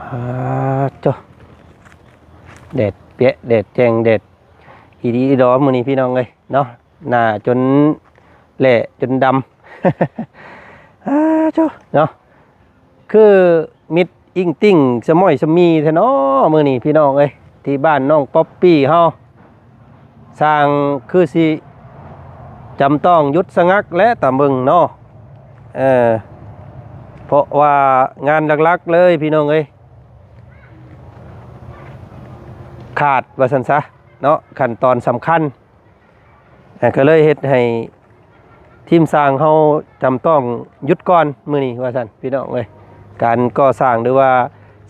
ອາ ໂທ້ ແດດແປະ ແດດແຈ້ງ ແດດອີ່ດີອີ່ດໍມື້ນີ້ພີ່ນ້ອງເອີຍເນາະ ໜ້າຈົນແຫຼ້ຈົນດຳ ອາ ໂທ້ ເນາະ ຄືມິດອິ້ງຕິ່ງສະໝ້ອຍສະໝີ້ແທ້ເນາະມື້ນີ້ພີ່ນ້ອງເອີຍ ທີ່ບ້ານນ້ອງປັອບປີ້ເຮົາ ຊ່າງຄືຊິຈຳຕ້ອງຢຸດສະງັກແຫຼະຕາມເບິ່ງເນາະ ເອີ ເພາະວ່າງານຫຼັກໆເລີຍພີ່ນ້ອງເອີຍ ຂາດວ່າຊັ້ນຊະເນາະ ຂັ້ນຕອນສຳຄັນ ກໍເລີຍເຮັດໃຫ້ທີມຊ່າງເຮົາຈຳຕ້ອງຢຸດກ່ອນມື້ນີ້ວ່າຊັ້ນພີ່ນ້ອງເອີຍ ການກໍ່ສ້າງ ຫຼືວ່າ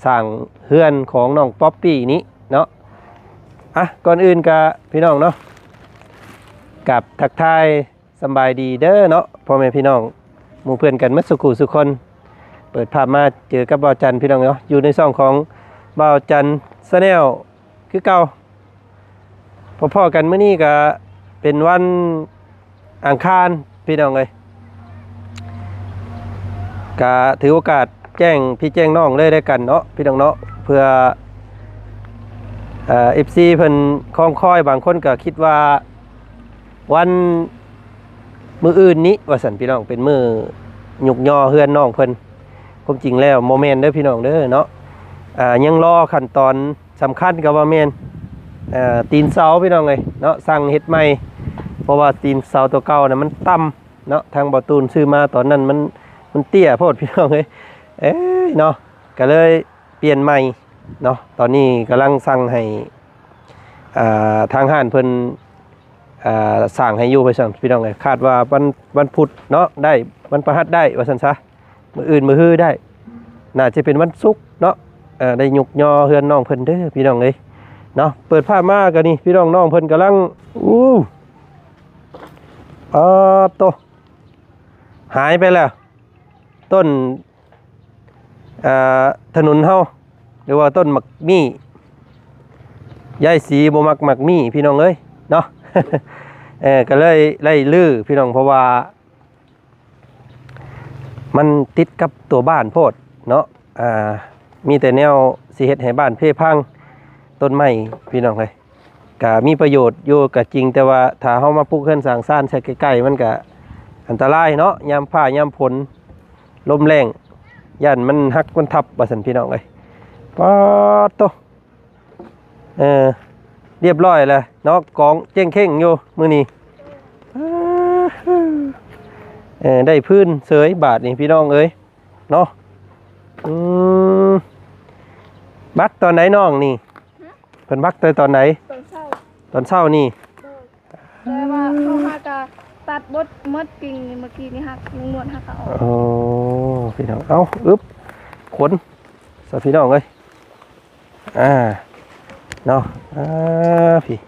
ສ້າງເຮືອນຂອງນ້ອງປັອບປີ້ນີ້ເນາະ ອະ ກ່ອນອື່ນກະພີ່ນ້ອງເນາະ ກັບທັກທາຍສຳບາຍດີເດີເນາະ ພໍ່ແມ່ພີ່ນ້ອງ ໝູ່ເພື່ອນກັນໝົດສູ່ຄູ່ສູ່ຄົນ ເປີດພາບມາເຈີກັບບ່າວຈັນພີ່ນ້ອງເນາະ ຢູ່ໃນຊ່ອງຂອງບ່າວຈັນ Channel ຄືເກົ່າ ພໍ້ໆກັນມື້ນີ້ກະເປັນວັນອັງຄານພີ່ນ້ອງເອີຍ ກະຖືໂອກາດແຈ້ງພີ່ແຈ້ງນ້ອງເລີຍແລ້ວກັນເນາະ ພີ່ນ້ອງເນາະ ເພື່ອ ເອີ ເອັຟຊີເພິ່ນຄອງຄອຍ ບາງຄົນກະຄິດວ່າວັນມື້ອື່ນນີ້ວ່າຊັ້ນພີ່ນ້ອງ ເປັນມື້ຍຸກຍໍ້ເຮືອນນ້ອງເພິ່ນ ຄວາມຈິງແລ້ວບໍ່ແມ່ນເດີພີ່ນ້ອງເດີເນາະ ອາ ຍັງລໍຂັ້ນຕອນ ສຳຄັນກໍວ່າແມ່ນ ເອີ ຕີນເສົາພີ່ນ້ອງເອີຍເນາະ ສັ່ງເຮັດໃໝ່ ເພາະວ່າຕີນເສົາຕົວເກົ່ານະມັນຕ່ຳເນາະ ທາງບ່າວຕູນຊື້ມາຕອນນັ້ນມັນ ມັນເຕ້ຍໂພດພີ່ນ້ອງເອີຍ ເອີຍເນາະ ກໍເລີຍປ່ຽນໃໝ່ເນາະ ຕອນນີ້ກຳລັງສັ່ງໃຫ້ ອ່າ ທາງຮ້ານເພິ່ນ ອ່າ ສ້າງໃຫ້ຢູ່ວ່າຊັ້ນພີ່ນ້ອງເອີຍ ຄາດວ່າວັນ ວັນພຸດເນາະ ໄດ້ ວັນພະຫັດໄດ້ວ່າຊັ້ນຊະ ມື້ອື່ນມື້ຮືໄດ້ ໜ້າຈະເປັນວັນສຸກເນາະ ເອີ ໄດ້ຍຸກຍໍ້ເຮືອນນ້ອງເພິ່ນເດີພີ່ນ້ອງເອີຍເນາະ ເປີດພາບມາກໍນີ້ພີ່ນ້ອງ ນ້ອງເພິ່ນກຳລັງ ອູ້ ປາດໂທ້ ຫາຍໄປແລ້ວ ຕົ້ນ ເອີ ຖະໜົນເຮົາ ຫຼືວ່າຕົ້ນໝາກມີ້ ຍາຍສີບໍ່ມັກໝາກມີ້ພີ່ນ້ອງເອີຍເນາະ ເອີ ກໍເລີຍໄລ່ຮື້ພີ່ນ້ອງ ເພາະວ່າ ມັນຕິດກັບຕົວບ້ານໂພດເນາະ ອ່າ ມີແຕ່ແນວຊິເຮັດໃຫ້ບ້ານເພພັງ ຕົ້ນໄມ້ພີ່ນ້ອງເອີຍ ກະມີປະໂຫຍດຢູ່ກະຈິງ ແຕ່ວ່າຖ້າເຮົາມາປຸກເຮືອນສ້າງຊານໃສ່ໃກ້ໆ ມັນກະອັນຕະລາຍເນາະ ຍາມຟ້າຍາມຝົນ ລົມແລ້ງ ຢ້ານມັນຫັກມັນທັບວ່າຊັ້ນພີ່ນ້ອງເອີຍ ປາດໂທ້ ເອີ ລຽບຮ້ອຍແລ້ວເນາະ ກອງເຈ້ງເຄັ່ງຢູ່ມື້ນີ້ ເອີ ໄດ້ພື້ນເສີຍບາດນີ້ພີ່ນ້ອງເອີຍເນາະ ອືມ ບັກຕອນໃດນ້ອງນີ້ ເພິ່ນບັກແຕ່ຕອນໃດ ຕອນເຊົ້າ ຕອນເຊົ້ານີ້ ໂດຍ ແຕ່ວ່າເຮົາຫາກະຕັດບົດໝົດກິ່ງນີ້ ເມື່ອກີ້ນີ້ຫັກ ຍັງມ້ວນຫາກະອອກ ໂອ້ ພີ່ນ້ອງ ເອົ້າ ອຶບ ຂົນຊະພີ່ນ້ອງເອີຍ ອ່າ ເນາະ ອ່າ ພີ່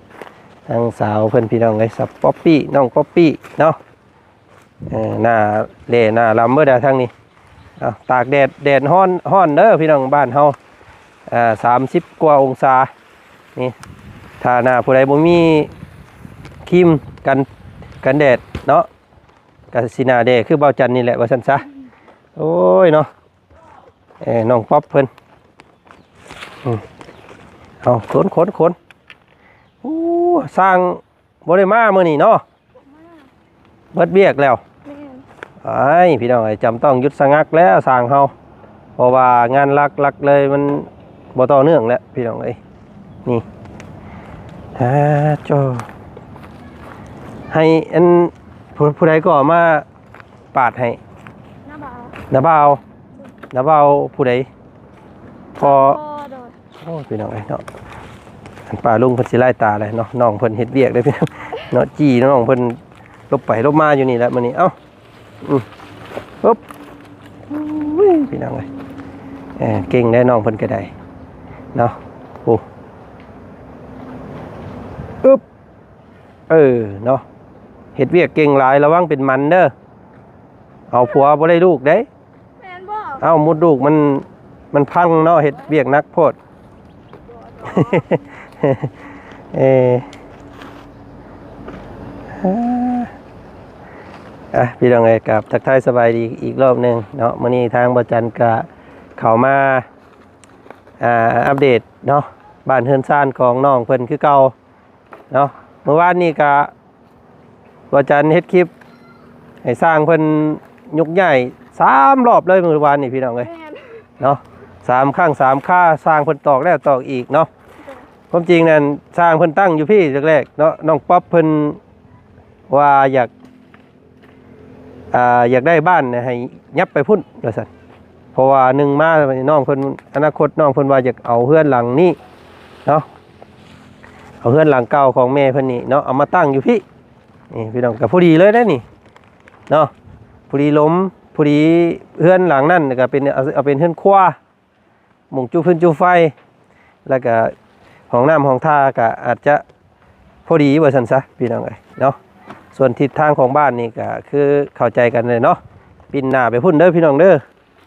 ທາງສາວເພິ່ນພີ່ນ້ອງເອີຍ ສາວປັອບປີ້ ນ້ອງປັອບປີ້ເນາະ ເອີ ໜ້າແຫຼ້ໜ້າລຳເບິດອະທາງນີ້ ເອົາ ຕາກແດດ ແດດຮ້ອນ ຮ້ອນເດີພີ່ນ້ອງ ບ້ານເຮົາ ອ່າ ສາມສິບກວ່າອົງສາ ນີ້ ຖ້າໜ້າຜູ້ໃດບໍ່ມີຄຣີມກັນ ກັນແດດເນາະ ກໍຊິໜ້າແດ່ຄືບ່າວຈັນນີ້ແຫຼະວ່າຊັ້ນຊະ ໂອ້ຍເນາະ ເອີ ນ້ອງປັອບເພິ່ນ ອືມ ເອົາ ຂົນ ຂົນ ຂົນ ໂອ້ ຊ່າງ ບໍ່ໄດ້ມາມື້ນີ້ເນາະ ບໍ່ມາ ເບິດວຽກແລ້ວ ແມ່ນ ອ້າຍ ພີ່ນ້ອງເອີຍ ຈຳຕ້ອງຢຸດສະງັກແລ້ວຊ່າງເຮົາ ເພາະວ່າງານຫຼັກໆເລີຍ ມັນບໍ່ຕໍ່ເນື່ອງແລ້ວພີ່ນ້ອງເອີຍ ນີ້ ອ່າ ໂຈ້ ໃຫ້ອັນ ຜູ້ ຜູ້ໃດກໍມາປາດໃຫ້ ນ້າບ່າວ ນ້າບ່າວ ນ້າບ່າວຜູ້ໃດ ພໍ່ ພໍ່ ໂດຍ ໂອ້ຍ ພີ່ນ້ອງເອີຍເນາະ ອັນປ້າລຸງເພິ່ນຊິລາຍຕາແລ້ວເນາະ ນ້ອງເພິ່ນເຮັດວຽກເດ້ພີ່ນ້ອງເນາະ ຈີ້ນ້ອງເພິ່ນຫຼົບໄປຫຼົບມາຢູ່ນີ້ແຫຼະມື້ນີ້ ເອົ້າ ອືມ ອຶບ ອຸ້ຍ ພີ່ນ້ອງເອີຍ ເອີ ເກັ່ງໄດ໋ນ້ອງເພິ່ນກໍໄດ້ເນາະ ໂອ້ ອຶບ ເອີ ເນາະ ເຮັດວຽກເກັ່ງຫຼາຍ ລະວັງເປັນມັນເດີ ເອົາຜົວບໍ່ໄດ້ລູກເດ້. ແມ່ນບໍ່? ເອົ້າ ມົດລູກມັນ ມັນພັງເນາະ ເຮັດວຽກໜັກໂພດ. ເອີ ອ່ະ ພີ່ນ້ອງເອີຍ ກັບທັກທາຍສະບາຍດີອີກລອບໜຶ່ງເນາະ. ມື້ນີ້ທາງບ່າວຈັນກະເຂົ້າມາ ອ່າ ອັບເດດເນາະ ບ້ານເຮືອນຊານຂອງນ້ອງເພິ່ນຄືເກົ່າເນາະ. ມື້ວານນີ້ກະ ບໍ່ຈັນເຮັດຄລິບໃຫ້ຊ່າງເພິ່ນຍົກຍ້າຍສາມລອບເລີຍມື້ວານນີ້ພີ່ນ້ອງເອີຍ ແມ່ນ ເນາະ ສາມຄັ້ງສາມຄາ ຊ່າງເພິ່ນຕອກແລ້ວຕອກອີກເນາະ. ຄວາມຈິງນັ້ນຊ່າງເພິ່ນຕັ້ງຢູ່ພີ້ແລກໆເນາະ ນ້ອງປັອບເພິ່ນວ່າຢາກ ອ່າ ຢາກໄດ້ບ້ານໃຫ້ຍັບໄປພຸ້ນວ່າຊັ້ນ ເພາະວ່າໜຶ່ງມານ້ອງເພິ່ນ ອະນາຄົດນ້ອງເພິ່ນວ່າຢາກເອົາເຮືອນຫຼັງນີ້ເນາະ ເອົາເຮືອນຫຼັງເກົ່າຂອງແມ່ເພິ່ນນີ້ເນາະ ເອົາມາຕັ້ງຢູ່ພີ້. ນີ້ພີ່ນ້ອງ ກໍພໍດີເລີຍເດ້ນີ້ເນາະ ພໍດີລົມ ພໍດີເຮືອນຫຼັງນັ້ນກໍເປັນ ເອົາ ເອົາເປັນເຮືອນຄົວ ໝ່ອງຈຸຟືນຈຸໄຟ ແລ້ວກໍຫ້ອງນ້ຳຫ້ອງທ່າກໍອາດຈະພໍດີວ່າຊັ້ນຊະພີ່ນ້ອງເອີຍເນາະ. ສ່ວນທິດທາງຂອງບ້ານນີ້ກໍຄືເຂົ້າໃຈກັນແຫຼະເນາະ ປິ່ນໜ້າໄປພຸ້ນເດີພີ່ນ້ອງເດີ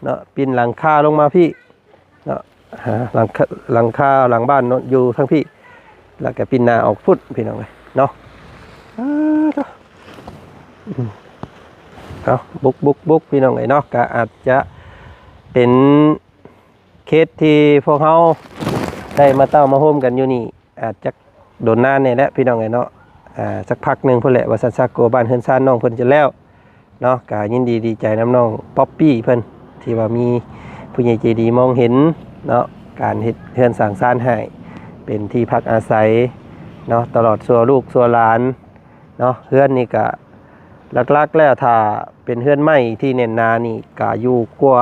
ເນາະ ປິ່ນຫຼັງຄາລົງມາພີ້ ເນາະ ຫາ ຫຼັງຄາ ຫຼັງຄາຫຼັງບ້ານເນາະ ຢູ່ທາງພີ້ ແລ້ວກະປິ່ນໜ້າອອກພຸ້ນພີ່ນ້ອງເອີຍເນາະ. ອາ ເອົາ ບຸກໆໆ ພີ່ນ້ອງເອີຍເນາະ ກະອາດຈະເປັນເຂດທີ່ພວກເຮົາໄດ້ມາເຕົ້າມາໂຮມກັນຢູ່ນີ້ ອາດຈັກດົນນານແດ່ແຫຼະພີ່ນ້ອງເອີຍເນາະ ອາ ສັກພັກໜຶ່ງພຸ້ນແຫຼະວ່າຊັ້ນຊະ ກວ່າບ້ານເຮືອນຊານນ້ອງເພິ່ນຈະແລ້ວເນາະ. ກະຍິນດີດີໃຈນຳນ້ອງປັອບປີ້ເພິ່ນ ທີ່ວ່າມີຜູ້ໃຫຍ່ໃຈດີມອງເຫັນເນາະ ການເຮັດເຮືອນສ້າງຊານໃຫ້ເປັນທີ່ພັກອາໄສເນາະ ຕະຫຼອດຊົ່ວລູກຊົ່ວຫຼານເນາະ. ເຮືອນນີ້ກະຫຼັກໆແລ້ວ ຖ້າເປັນເຮືອນໄມ້ທີ່ແໜ້ນໜານີ້ກະຢູ່ກວ່າ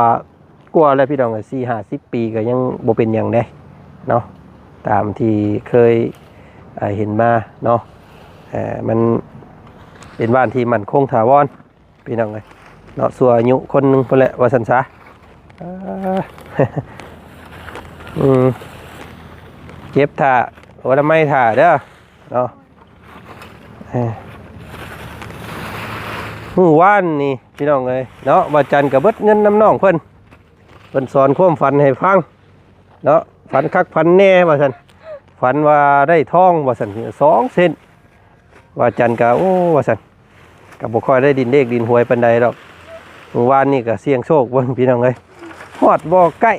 ກວ່າແລ້ວພີ່ນ້ອງເອີຍ ສີ່ຫ້າສິບປີກໍຍັງບໍ່ເປັນຫຍັງເດ້ເນາະ ຕາມທີ່ເຄີຍ ເອີ ເຫັນມາເນາະ. ເອີ ມັນເປັນບ້ານທີ່ໝັ້ນຄົງຖາວອນພີ່ນ້ອງເອີຍເນາະ ຊົ່ວອາຍຸຄົນໜຶ່ງພຸ້ນແຫຼະວ່າຊັ້ນຊະ. ເອີ ອືມ ເຈັບຖ້າ ໂອນາໄມຖ້າເດີເນາະ. ເອີ ມື້ວານນີ້ພີ່ນ້ອງເອີຍເນາະ ວ່າຈັນກໍເບິດເງິນນຳນ້ອງເພິ່ນ ເພິ່ນສອນຄວາມຝັນໃຫ້ຟັງເນາະ ຝັນຄັກຝັນແນ່ວ່າຊັ້ນ ຝັນວ່າໄດ້ທອງວ່າຊັ້ນ ສອງເສັ້ນ ວ່າຈັນກໍ ໂອ້ ວ່າຊັ້ນ ກໍບໍ່ຄ່ອຍໄດ້ຫຼິ້ນເລກຫຼິ້ນຫວຍປານໃດດອກ. ມື້ວານນີ້ກໍສ່ຽງໂຊກເບິ່ງພີ່ນ້ອງເອີຍ ຮອດບໍ່ໃກ້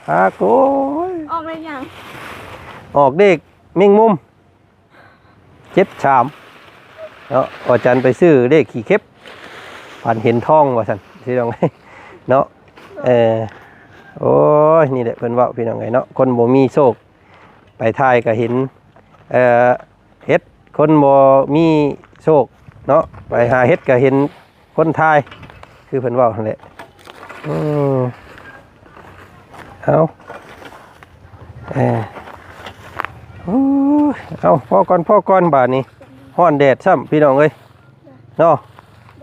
ຫາກ ໂອ້ຍ ອອກເລກຫຍັງ? ອອກເລກແມງມຸມ ເຈັດສາມເນາະ ອາຈານໄປຊື້ເລກຂີ້ເຂັບ ຝັນເຫັນທອງວ່າຊັ້ນ ພີ່ນ້ອງເນາະ. ເອີ ໂອ້ຍ ນີ້ແຫຼະເພິ່ນເວົ້າ ພີ່ນ້ອງເອີຍເນາະ ຄົນບໍ່ມີໂຊກໄປຖ່າຍກໍເຫັນ ເອີ ເຫັດ ຄົນບໍ່ມີໂຊກເນາະ ໄປຫາເຫັດກໍເຫັນ ຄົນຖ່າຍ ຄືເພິ່ນເວົ້າຫັ້ນແຫຼະ. ອືມ ເອົາ ເອີ ໂອ້ຍ ເອົາ ພໍກ່ອນ ພໍກ່ອນ ບາດນີ້ ຮ້ອນແດດຊ້ຳ ພີ່ນ້ອງເອີຍເນາະ.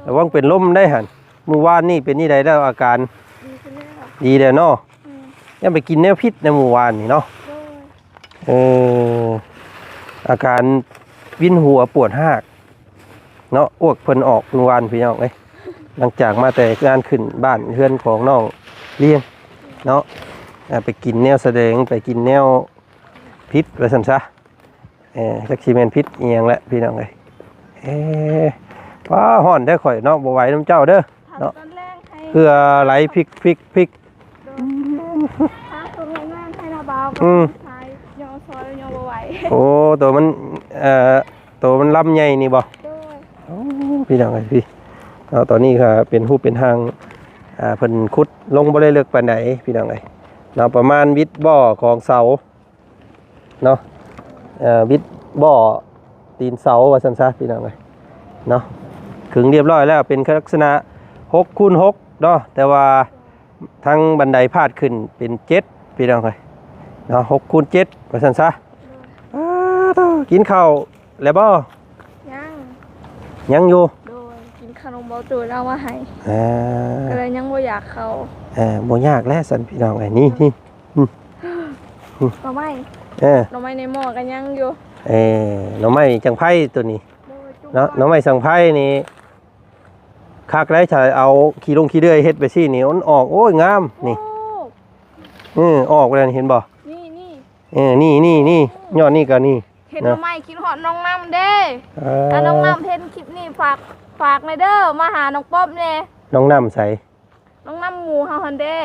ລະວັງເປັນລົມໄດ້ຫັ້ນ ມື້ວານນີ້ເປັນຈັ່ງໃດແລ້ວ ອາການ? ດີຂຶ້ນແລ້ວ ດີແລ້ວເນາະ. ອືມ ຍັງໄປກິນແນວພິດໃນມື້ວານນີ້ເນາະ. ໂດຍ ເອີ ອາການວິນຫົວປວດຮາກເນາະ ອວກເພິ່ນອອກມື້ວານ ພີ່ນ້ອງເອີຍ ຫຼັງຈາກມາແຕ່ງານຂຶ້ນບ້ານເຮືອນຂອງນ້ອງລຽງເນາະ. ອ່າ ໄປກິນແນວສະແດງ ໄປກິນແນວພິດວ່າຊັ້ນຊະ. ເອີ ຈັກຊິແມ່ນພິດອີ່ຫຍັງແຫຼະ ພີ່ນ້ອງເອີຍ. ເອີ ວ້າ ຮ້ອນແທ້ຂ້ອຍເນາະ ບໍ່ໄຫວນຳເຈົ້າເດີເນາະ. ເຫື່ອໄຫຼພິກໆໆ ໂດຍ ຫາຕົວງາມໆໃຫ້ລະບ່າວ ອືມ ຂາຍຍໍຊອຍຍໍບໍ່ໄຫວ. ໂອ້ ໂຕມັນ ເອີ ໂຕມັນລຳໃຫຍ່ນີ້ບໍ່? ໂດຍ ໂອ້ ພີ່ນ້ອງເອີຍ ພີ່ເນາະ ຕອນນີ້ກໍເປັນຮູບເປັນຮ່າງ ອ່າ ເພິ່ນຂຸດລົງບໍ່ໄດ້ເລິກປານໃດ ພີ່ນ້ອງເອີຍເນາະ ປະມານວິດບໍ່ຂອງເສົາ ເນາະ ເອີ ວິດບໍ່ຕີນເສົາວ່າຊັ້ນຊະ ພີ່ນ້ອງເອີຍເນາະ. ຂຶງຮຽບຮ້ອຍແລ້ວ ເປັນລັກສະນະຫົກຄູນຫົກເນາະ ແຕ່ວ່າທາງບັນໄດພາດຂຶ້ນເປັນເຈັດ ພີ່ນ້ອງເອີຍເນາະ ຫົກຄູນເຈັດວ່າຊັ້ນຊະ. ອ້າ ໂທ້ ກິນເຂົ້າແລ້ວບໍ່? ຍັງ ຍັງຢູ່. ໂດຍ ກິນຂະໜົມເບົາໂຕລາວມາໃຫ້ ອ່າ ກໍເລີຍຍັງບໍ່ຢາກເຂົ້າ. ເອີ ບໍ່ຍາກແລ້ວຊັ້ນ ພີ່ນ້ອງເອີຍ ນີ້ ນີ້ ອືມ ໜໍ່ໄມ້ ເອີ ໜໍ່ໄມ້ໃນໝໍ້ກໍຍັງຢູ່. ເອີ ໜໍ່ໄມ້ສັງໄພໂຕນີ້ ໂດຍ ເນາະ ໜໍ່ໄມ້ສັງໄພນີ້ຄັກໄດ໋ ຖ້າເອົາຂີ້ລົງຂີ້ເດືອຍເຮັດໄປຊີ້ນີ້ ມັນອອກ ໂອ້ຍ ງາມນີ້. ໂອ້ ເອີ ອອກແລ້ວ ເຫັນບໍ່? ນີ້ ນີ້ ເອີ ນີ້ ນີ້ ນີ້ ຍອດນີ້ກໍນີ້. ເຫັນໜໍ່ໄມ້ຄິດຮອດນ້ອງນ້ຳເດ້. ເອີ ຖ້ານ້ອງນ້ຳເຫັນຄລິບນີ້ ຝາກ ຝາກແດ່ເດີ ມາຫານ້ອງປອບແດ່. ນ້ອງນ້ຳໃສ? ນ້ອງນ້ຳໝູເຮົາຫັ້ນເດ້.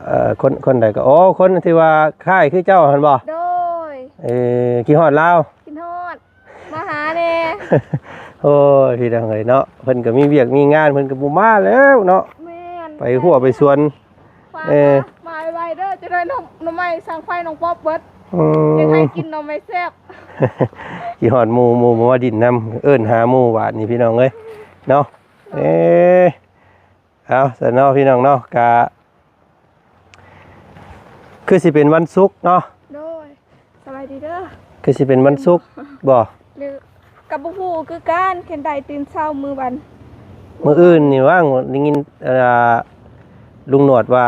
ເອີ ຄົນ ຄົນໃດກໍ ໂອ້ ຄົນທີ່ວ່າຄ້າຍຄືເຈົ້າຫັ້ນບໍ່? ໂດຍ ເອີ ຄິດຮອດລາວ? ຄິດຮອດ ມາຫາແດ່. ໂອ້ຍ ພີ່ນ້ອງເອີຍເນາະ ເພິ່ນກໍມີວຽກມີງານ ເພິ່ນກໍບໍ່ມາແລ້ວເນາະ. ແມ່ນ ໄປຮົ້ວໄປສວນ. ເອີ ມາໄວໆເດີ ຈະໄດ້ໜໍ່ ໜໍ່ໄມ້ສັງໄຟນ້ອງປອບເບິດ. ອືມ ຢາກໃຫ້ກິນໜໍ່ໄມ້ແຊບ. ຊິຮອດໝູ່ ໝູ່ບໍ່ມາດິນນຳ ເອີ້ນຫາໝູ່ບາດນີ້ ພີ່ນ້ອງເອີຍເນາະ. ເອີ ເອົາຊັ້ນເນາະ ພີ່ນ້ອງເນາະ ກະ ຄືຊິເປັນວັນສຸກເນາະ. ໂດຍ ສະບາຍດີເດີ. ຄືຊິເປັນວັນສຸກບໍ່? ຫຼື ກໍບໍ່ຮູ້ຄືກັນ ຄັນໄດ້ຕື່ນເຊົ້າມື້ວັນ ມື້ອື່ນນີ້ຫວາ ໄດ້ຍິນ ເອີ ລຸງໜວດວ່າ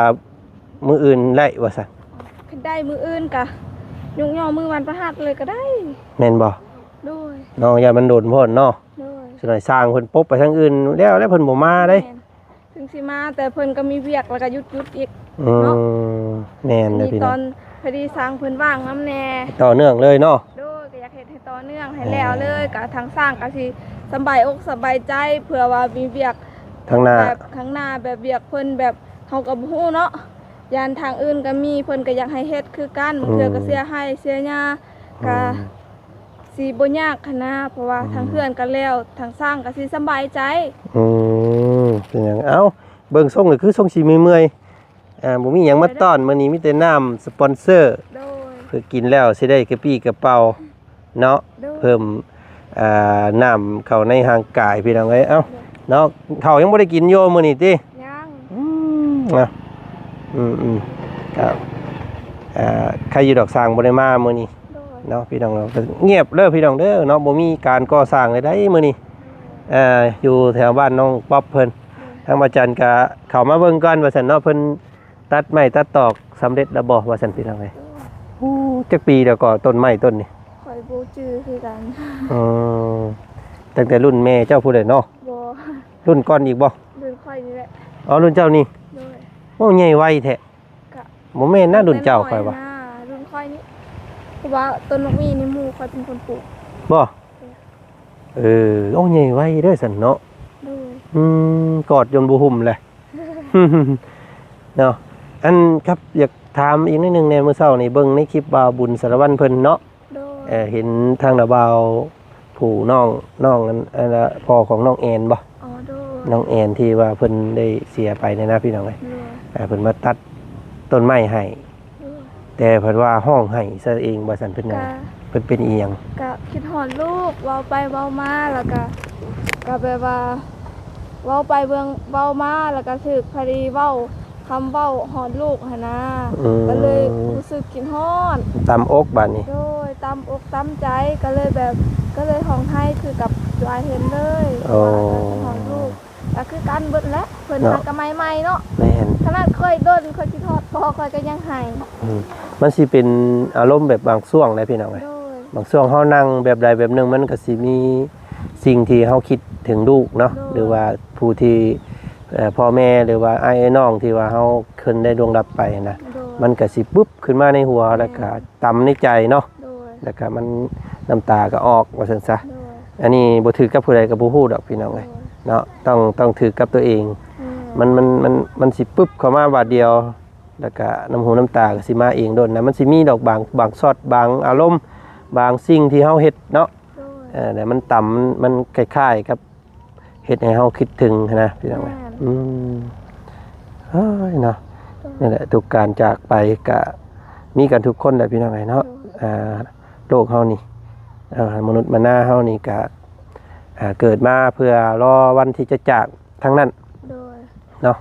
ມື້ອື່ນໄດ້ວ່າຊັ້ນ. ຄັນໄດ້ມື້ອື່ນກະຍົກຍໍມື້ວັນພະຫັດເລີຍກໍໄດ້ ແມ່ນບໍ່? ໂດຍ ເນາະ ຢ້ານມັນດົນໂພດເນາະ. ໂດຍ ສ່ວນຫຼາຍຊ່າງເພິ່ນປົບໄປທາງອື່ນແລ້ວ ແລ້ວເພິ່ນບໍ່ມາເດ້. ແມ່ນ ເພິ່ນຊິມາ ແຕ່ເພິ່ນກໍມີວຽກ ແລ້ວກໍຢຸດໆອີກ ອືມ ເນາະ. ແມ່ນເດ້ ພີ່ນ້ອງ ຕອນພໍດີຊ່າງເພິ່ນວ່າງນຳແດ່ ຕໍ່ເນື່ອງເລີຍເນາະ. ໂດຍ ກໍຢາກເຮັດໃຫ້ຕໍ່ເນື່ອງໃຫ້ແລ້ວເລີຍ ກໍທາງຊ່າງກໍຊິສະບາຍອົກສະບາຍໃຈ ເພື່ອວ່າມີວຽກທາງໜ້າ ແບບທາງໜ້າ ແບບວຽກເພິ່ນ ແບບເຮົາກໍບໍ່ຮູ້ເນາະ ຢ້ານທາງອື່ນກໍມີ ເພິ່ນກໍຢາກໃຫ້ເຮັດຄືກັນ ບາງເທື່ອກໍເສຍໄຮ່ເສຍຫຍ້າ ກໍ ອືມ ຊິບໍ່ຍາກຫັ້ນນະ ເພາະວ່າ ອືມ ທາງເຮືອນກໍແລ້ວ ທາງຊ່າງກໍຊິສະບາຍໃຈ. ອືມ ເປັນຫຍັງ ເອົ້າ ເບິ່ງຊົງກໍຄືຊົງຊິເມື່ອຍໆ ອ່າ ບໍ່ມີຫຍັງມາຕ້ອນ ມື້ນີ້ມີແຕ່ນ້ຳສະປອນເຊີ ໂດຍ ເພື່ອກິນແລ້ວຊິໄດ້ກະປີ້ກະເປົາເນາະ. ໂດຍ ເພີ່ມ ອ່າ ນ້ຳເຂົ້າໃນຮ່າງກາຍ ພີ່ນ້ອງເອີຍ. ເອົ້າ ໂດຍ ເນາະ ເຂົ້າຍັງບໍ່ໄດ້ກິນຢູ່ມື້ນີ້ຕິ? ຍັງ ອືມ ນະ ອືມໆ ກໍ ອ່າ ໃຄຢູ່ດອກ ຊ່າງບໍ່ໄດ້ມາມື້ນີ້ ໂດຍ ເນາະ ພີ່ນ້ອງເນາະ. ກໍງຽບເດີພີ່ນ້ອງເດີເນາະ ບໍ່ມີການກໍ່ສ້າງໃດໆມື້ນີ້ ໂດຍ ເອີ ຢູ່ແຖວບ້ານນ້ອງປັອບເພິ່ນ ໂດຍ ທາງອາຈານກໍເຂົ້າມາເບິ່ງກ່ອນວ່າຊັ້ນເນາະ ເພິ່ນຕັດໄມ້ຕັດຕອກສຳເລັດແລ້ວບໍ່ວ່າຊັ້ນ ພີ່ນ້ອງເອີຍ. ໂອ້ ຈັກປີແລ້ວກໍຕົ້ນໄມ້ຕົ້ນນີ້? ຂ້ອຍບໍ່ຈື່ຄືກັນ. ອືມ ຕັ້ງແຕ່ລຸ້ນແມ່ເຈົ້າພຸ້ນແຫຼະເນາະ? ບໍ່ ລຸ້ນກ່ອນອີກບໍ່? ລຸ້ນຂ້ອຍນີ້ແຫຼະ. ອໍ ລຸ້ນເຈົ້ານີ້? ໂດຍ. ໂອ້ ໃຫຍ່ໄວແທ້. ກະ ບໍ່ແມ່ນນະ ລຸ້ນເຈົ້າຂ້ອຍວ່າ ລຸ້ນຂ້ອຍນີ້ ເພາະວ່າຕົ້ນໝາກມີ່ນີ້ໝູ່ຂ້ອຍເປັນຄົນປູກ. ບໍ່? ໂດຍ. ເອີ ໂອ້ ໃຫຍ່ໄວເດີຊັ້ນເນາະ. ໂດຍ. ອືມ ກອດຈົນບໍ່ຫຸ້ມແຫຼະເນາະ. ອັນ ຄັບ ຢາກຖາມອີກໜ້ອຍໜຶ່ງແດ່ ມື້ເຊົ້ານີ້ເບິ່ງໃນຄລິບບ່າວບຸນສາລະວັນເພິ່ນເນາະ. ໂດຍ. ເອີ ເຫັນທາງນ້າບ່າວຜູ້ນ້ອງ ນ້ອງ ອັນ ອັນ ພໍ່ຂອງນ້ອງແອນບໍ່? ອໍ ໂດຍ. ນ້ອງແອນທີ່ວ່າເພິ່ນໄດ້ເສຍໄປນີ້ນະ ພີ່ນ້ອງເອີຍ. ໂດຍ. ເອີ ເພິ່ນມາຕັດຕົ້ນໄມ້ໃຫ້ ໂດຍ ແຕ່ເພິ່ນວ່າຮ້ອງໄຫ້ຊະເອງວ່າຊັ້ນ. ເປັນຫຍັງ? ກະ ເພິ່ນເປັນອີ່ຫຍັງ? ກະຄິດຮອດລູກ ເວົ້າໄປເວົ້າມາ ແລ້ວກະ ກະແບບວ່າ ເວົ້າໄປເບິ່ງເວົ້າມາ ແລ້ວກະຖືກ ພໍດີເວົ້າ ຄຳເວົ້າຮອດລູກຫັ້ນນາ. ອືມ. ກໍເລີຍຮູ້ສຶກຄິດຮອດ ຕຳອົກບາດນີ້. ໂດຍ. ຕຳອົກຕຳໃຈ ກໍເລີຍແບບ ກໍເລີຍຮ້ອງໄຫ້ຄືກັບຫຼາຍເຫັນເລີຍ. ໂອ້. ເພາະວ່າຄິດຮອດລູກ ກໍຄືກັນເບິດແຫຼະ ເພິ່ນ ເນາະ ຫາກໍໃໝ່ໆເນາະ. ແມ່ນ. ຂະໜາດຂ້ອຍດົນ ຂ້ອຍຄິດຮອດພໍ່ ຂ້ອຍກໍຍັງໄຫ້. ອືມ. ມັນຊິເປັນອາລົມແບບບາງຊ່ວງໃດ໋ ພີ່ນ້ອງເອີຍ. ໂດຍ. ບາງຊ່ວງເຮົານັ່ງແບບໃດແບບໜຶ່ງ ມັນກໍຊິມີສິ່ງທີ່ເຮົາຄິດເຖິງລູກເນາະ. ໂດຍ. ຫຼືວ່າຜູ້ທີ່ ເອີ ພໍ່ແມ່ ຫຼືວ່າອ້າຍເອື້ອຍນ້ອງທີ່ວ່າເຮົາ ເພິ່ນໄດ້ລ່ວງລັບໄປນະ. ໂດຍ. ມັນກໍຊິປຶບຂຶ້ນມາໃນຫົວ ແມ່ນ ແລ້ວກໍຕຳໃນໃຈເນາະ. ໂດຍ. ແລ້ວກໍມັນ ນ້ຳຕາກໍອອກວ່າຊັ້ນຊະ. ໂດຍ. ອັນນີ້ບໍ່ຖືກກັບຜູ້ໃດກໍບໍ່ຮູ້ດອກ ພີ່ນ້ອງເອີຍ. ໂດຍ. ເນາະ ຕ້ອງ ຕ້ອງຖືກກັບຕົວເອງ. ແມ່ນ. ມັນ ມັນ ມັນ ມັນຊິປຶບເຂົ້າມາບາດດຽວ ແລ້ວກໍນ້ຳຫູນ້ຳຕາກໍຊິມາເອງໂດດນະ. ມັນຊິມີດອກບາງ ບາງຊັອດ ບາງອາລົມ ບາງສິ່ງທີ່ເຮົາເຮັດເນາະ. ໂດຍ. ເອີ ແລ້ວມັນຕຳ ມັນຄ້າຍໆກັບ ເຮັດໃຫ້ເຮົາຄິດເຖິງຫັ້ນນະ ພີ່ນ້ອງເອີຍ. ແມ່ນ. ອືມ ເອີຍເນາະ. ໂດຍ. ນັ້ນແຫຼະ ທຸກການຈາກໄປກະມີກັນທຸກຄົນແຫຼະ ພີ່ນ້ອງເອີຍເນາະ. ໂດຍ. ອ່າ ໂລກເຮົານີ້ ເອີ ມະນຸດມະນາເຮົານີ້ກະ ອ່າ ເກີດມາເພື່ອລໍວັນທີ່ຈະຈາກທັງນັ້ນ. ໂດຍ. ເນາະ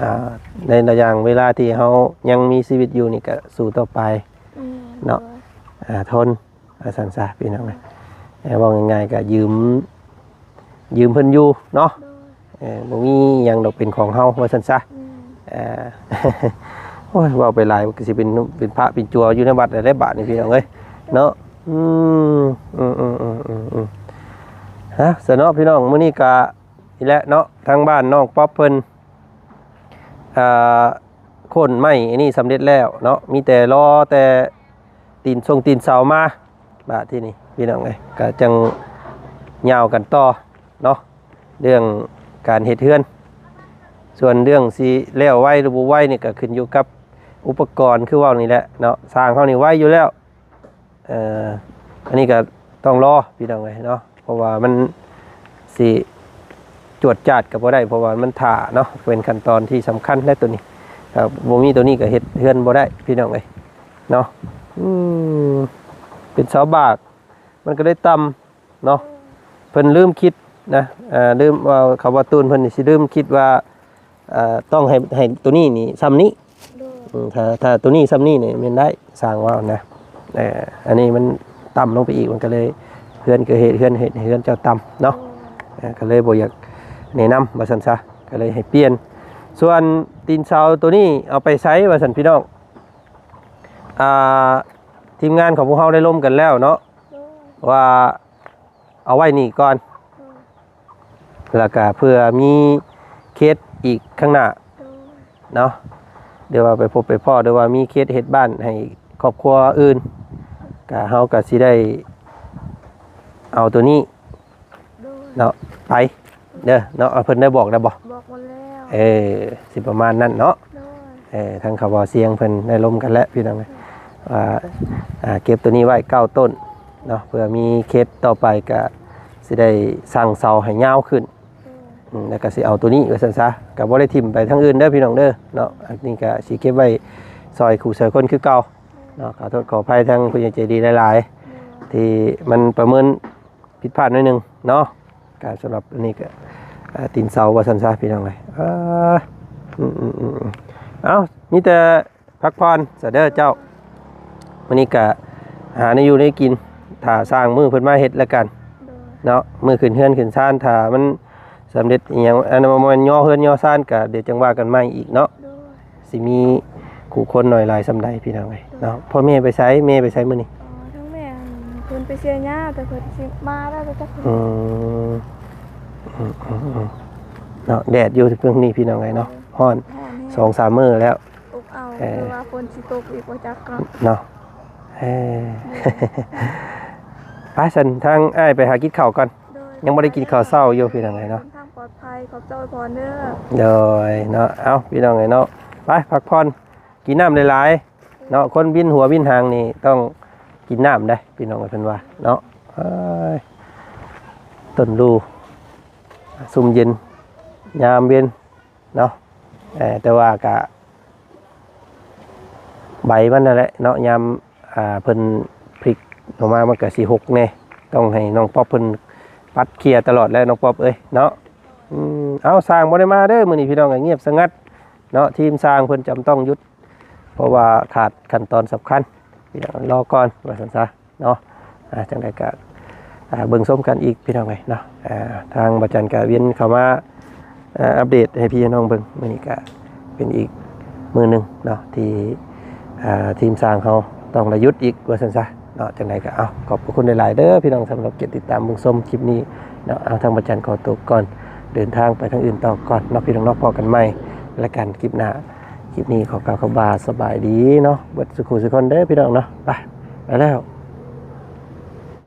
ອ່າ ໃນລະຍະເວລາທີ່ເຮົາຍັງມີຊີວິດຢູ່ນີ້ກະສູ້ຕໍ່ໄປ. ແມ່ນ. ເນາະ. ໂດຍ. ອ່າ ທົນ ວ່າຊັ້ນຊະ ພີ່ນ້ອງເອີຍ. ເອີ ເວົ້າງ່າຍໆ ກໍຢືມ ຢືມເພິ່ນຢູ່ເນາະ. ໂດຍ. ເອີ ບໍ່ມີຫຍັງດອກເປັນຂອງເຮົາ ວ່າຊັ້ນຊະ. ແມ່ນ. ເອີ ໂອ້ຍ ເວົ້າໄປຫຼາຍ ມັນກໍຊິເປັນ ເປັນພະເປັນຈົວຢູ່ໃນວັດແລ້ວບາດນີ້ ພີ່ນ້ອງເອີຍເນາະ. ອືມ ອືມໆ ຮະ ຊະເນາະ ພີ່ນ້ອງ ມື້ນີ້ກໍນີ້ແຫຼະເນາະ ທາງບ້ານນ້ອງປັອບເພິ່ນ ອ່າ ໂຄ່ນໄມ້ອັນນີ້ສຳເລັດແລ້ວເນາະ ມີແຕ່ລໍແຕ່ຕີນຊົງຕີນເສົາມາ. ບາດທີນີ້ ພີ່ນ້ອງເອີຍ ກໍຈັ່ງຍາວກັນຕໍ່ເນາະ ເລື່ອງການເຮັດເຮືອນ. ສ່ວນເລື່ອງຊິແລ້ວໄວຫຼືບໍ່ໄວນີ້ກໍຂຶ້ນຢູ່ກັບອຸປະກອນ ຄືເວົ້ານີ້ແຫຼະເນາະ. ຊ່າງເຮົານີ້ໄວຢູ່ແລ້ວ. ເອີ ອັນນີ້ກໍຕ້ອງລໍພີ່ນ້ອງເອີຍເນາະ ເພາະວ່າມັນຊິຈວດຈາດກໍບໍ່ໄດ້ ເພາະວ່າມັນຖ້າເນາະ. ເປັນຂັ້ນຕອນທີ່ສຳຄັນໃນໂຕນີ້ ຖ້າບໍ່ມີໂຕນີ້ກໍເຮັດເຮືອນບໍ່ໄດ້ພີ່ນ້ອງເອີຍເນາະ. ອືມ ເປັນເສົາບາກ ມັນກໍເລີຍຕ່ຳເນາະ. ເພິ່ນລືມຄິດນະ ເອີ ລືມວ່າ ເຂົາວ່າຕູນເພິ່ນນີ້ຊິລືມຄິດວ່າ ເອີ ຕ້ອງໃຫ້ ໃຫ້ໂຕນີ້ນີ້ສ່ຳນີ້. ໂດຍ ອືມ ຖ້າ ຖ້າໂຕນີ້ສ່ຳນີ້ນີ້ແມ່ນໄດ້ ຊ່າງວ່ານະ. ເອີ ອັນນີ້ມັນຕ່ຳລົງໄປອີກ ມັນກໍເລີຍ ເຮືອນກໍເຮັດ ເຮືອນ ເຮັດໃຫ້ເຮືອນເຈົ້າຕ່ຳເນາະ. ໂດຍ ເອີ ກໍເລີຍບໍ່ຢາກແນະນຳວ່າຊັ້ນຊະ ກໍເລີຍໃຫ້ປ່ຽນ. ສ່ວນຕີນເສົາໂຕນີ້ເອົາໄປໃສວ່າຊັ້ນພີ່ນ້ອງ? ອ່າ ທີມງານຂອງພວກເຮົາໄດ້ລົມກັນແລ້ວເນາະ ໂດຍ ວ່າເອົາໄວ້ນີ້ກ່ອນ ໂດຍ ແລ້ວກະເພື່ອມີເຄສອີກຂ້າງໜ້າ ໂດຍ ເນາະ ຫຼືວ່າໄປພົບໄປພໍ້ ຫຼືວ່າມີເຄສເຮັດບ້ານໃຫ້ຄອບຄົວອື່ນ ກະເຮົາກະຊິໄດ້ເອົາໂຕນີ້ ໂດຍ ເນາະ ໄປເດີເນາະ. ເພິ່ນໄດ້ບອກແລ້ວບໍ່? ບອກໝົດແລ້ວ. ເອີ ຊິປະມານນັ້ນເນາະ. ໂດຍ ເອີ ທາງຂະບອສຽງເພິ່ນໄດ້ລົມກັນແລ້ວພີ່ນ້ອງເອີຍ ວ່າ ອ່າ ເກັບໂຕນີ້ໄວ້ເກົ້າຕົ້ນເນາະ ເພື່ອມີເຄສຕໍ່ໄປກະຊິໄດ້ສັ່ງເສົາໃຫ້ຍາວຂຶ້ນ. ໂດຍ ອືມ ແລ້ວກະຊິເອົາໂຕນີ້ວ່າຊັ້ນຊະ ກະບໍ່ໄດ້ຖິ້ມໄປທາງອື່ນເດີພີ່ນ້ອງເດີເນາະ. ອັນນີ້ກະຊິເກັບໄວ້ຊ່ອຍຄູ່ຊ່ອຍຄົນຄືເກົ່າເນາະ. ຂໍໂທດຂໍອະໄພທາງຜູ້ໃຫຍ່ໃຈດີຫຼາຍໆ ໂດຍ ທີ່ມັນປະເມີນ ຜິດພາດໜ້ອຍໜຶ່ງເນາະ. ກະສຳລັບອັນນີ້ກະ ເອີ ຕີນເສົາວ່າຊັ້ນຊະພີ່ນ້ອງເອີຍ. ເອີ ອືມໆໆ ເອົ້າ ມີແຕ່ພັກຜ່ອນຊະເດີເຈົ້າ. ມື້ນີ້ກະຫາແນວຢູ່ແນວກິນ ຖ້າຊ່າງມື້ເພິ່ນມາເຮັດແລ້ວກັນ ໂດຍ ເນາະ. ມື້ຂຶ້ນເຮືອນຂຶ້ນຊານ ຖ້າມັນສຳເລັດອີ່ຫຍັງ ອັນນັ້ນບໍ່ແມ່ນຍໍເຮືອນຍໍຊານ ກະດຽວຈັ່ງວ່າກັນໃໝ່ອີກເນາະ. ໂດຍ ຊິມີຄູ່ຄົນໜ້ອຍຫຼາຍສ່ຳໃດພີ່ນ້ອງເອີຍເນາະ. ໂດຍ ພໍ່ແມ່ໄປໃສ? ແມ່ໄປໃສມື້ນີ້? ອໍ ທາງແມ່ເພິ່ນໄປເສຍຫຍ້າ ແຕ່ເພິ່ນຊິມາແລ້ວ ແຕ່ຈັກ ອືມ ອືມໆໆ ເນາະ. ແດດຢູ່ເບື້ອງນີ້ພີ່ນ້ອງເອີຍເນາະ ໂດຍ ຮ້ອນ ຮ້ອນແຮງ ສອງສາມມື້ແລ້ວ ອົບເອົາ ເອີ ແຕ່ວ່າຝົນຊິຕົກອີກບໍ່ຈັກເນາະ ເນາະ. ເອີ ໂດຍ ໄປຊັ້ນ ທາງອ້າຍໄປຫາກິນເຂົ້າກ່ອນ. ໂດຍ ຍັງບໍ່ໄດ້ກິນເຂົ້າເຊົ້າຢູ່ພີ່ນ້ອງເອີຍເນາະ. ເດີນທາງປອດໄພ ຂອບໃຈອວຍພອນເດີ. ໂດຍເນາະ ເອົ້າ ພີ່ນ້ອງເອີຍເນາະ ໄປພັກຜ່ອນ ກິນນ້ຳຫຼາຍໆເນາະ. ຄົນວິນຫົວວິນຫາງນີ້ຕ້ອງກິນນ້ຳເດ້ພີ່ນ້ອງເອີຍ ເພິ່ນວ່າເນາະ. ເອີຍ ຕົ້ນລູ່ຊຸ່ມເຢັນຍາມເວັນເນາະ. ເອີ ແຕ່ວ່າກະ ໃບມັນນັ້ນແຫຼະເນາະ ຍາມ ອ່າ ເພິ່ນຜລິກອອກມາ ມັນກະຊິຫົກແດ່. ຕ້ອງໃຫ້ນ້ອງປັອບເພິ່ນປັດເຄຍຕະຫຼອດແຫຼະ ນ້ອງປັອບເອີຍເນາະ. ອືມ ເອົ້າ ຊ່າງບໍ່ໄດ້ມາເດີມື້ນີ້ພີ່ນ້ອງ ງຽບສະຫງັດເນາະ. ທີມຊ່າງເພິ່ນຈຳຕ້ອງຢຸດ ເພາະວ່າຂາດຂັ້ນຕອນສຳຄັນ ພີ່ນ້ອງ ລໍກ່ອນວ່າຊັ້ນຊະເນາະ. ອ່າ ຈັ່ງໃດກະ ອ່າ ເບິ່ງຊົມກັນອີກພີ່ນ້ອງເອີຍເນາະ. ອ່າ ທາງບາຈັນກະວຽນເຂົ້າມາ ອ່າ ອັບເດດໃຫ້ພີ່ໃຫ້ນ້ອງເບິ່ງ. ມື້ນີ້ກະເປັນອີກມື້ໜຶ່ງເນາະ ທີ່ ອ່າ ທີມຊ່າງເຮົາຕ້ອງໄດ້ຢຸດອີກວ່າຊັ້ນຊະເນາະ. ຈັ່ງໃດກະ ເອົ້າ ຂອບພະຄຸນຫຼາຍໆເດີພີ່ນ້ອງ ສຳລັບການຕິດຕາມເບິ່ງຊົມຄລິບນີ້ເນາະ. ເອົາ ທາງບາຈັນຂໍຕົວກ່ອນ ເດີນທາງໄປທາງອື່ນຕໍ່ກ່ອນເນາະ ພີ່ນ້ອງເນາະ. ພົບກັນໃໝ່ລາຍການຄລິບໜ້າ. ຄລິບນີ້ຂໍກ່າວຄຳວ່າສະບາຍດີເນາະ ເບິດສູ່ຄູ່ສູ່ຄົນເດີພີ່ນ້ອງເນາະ. ໄປ ໄປແລ້ວ.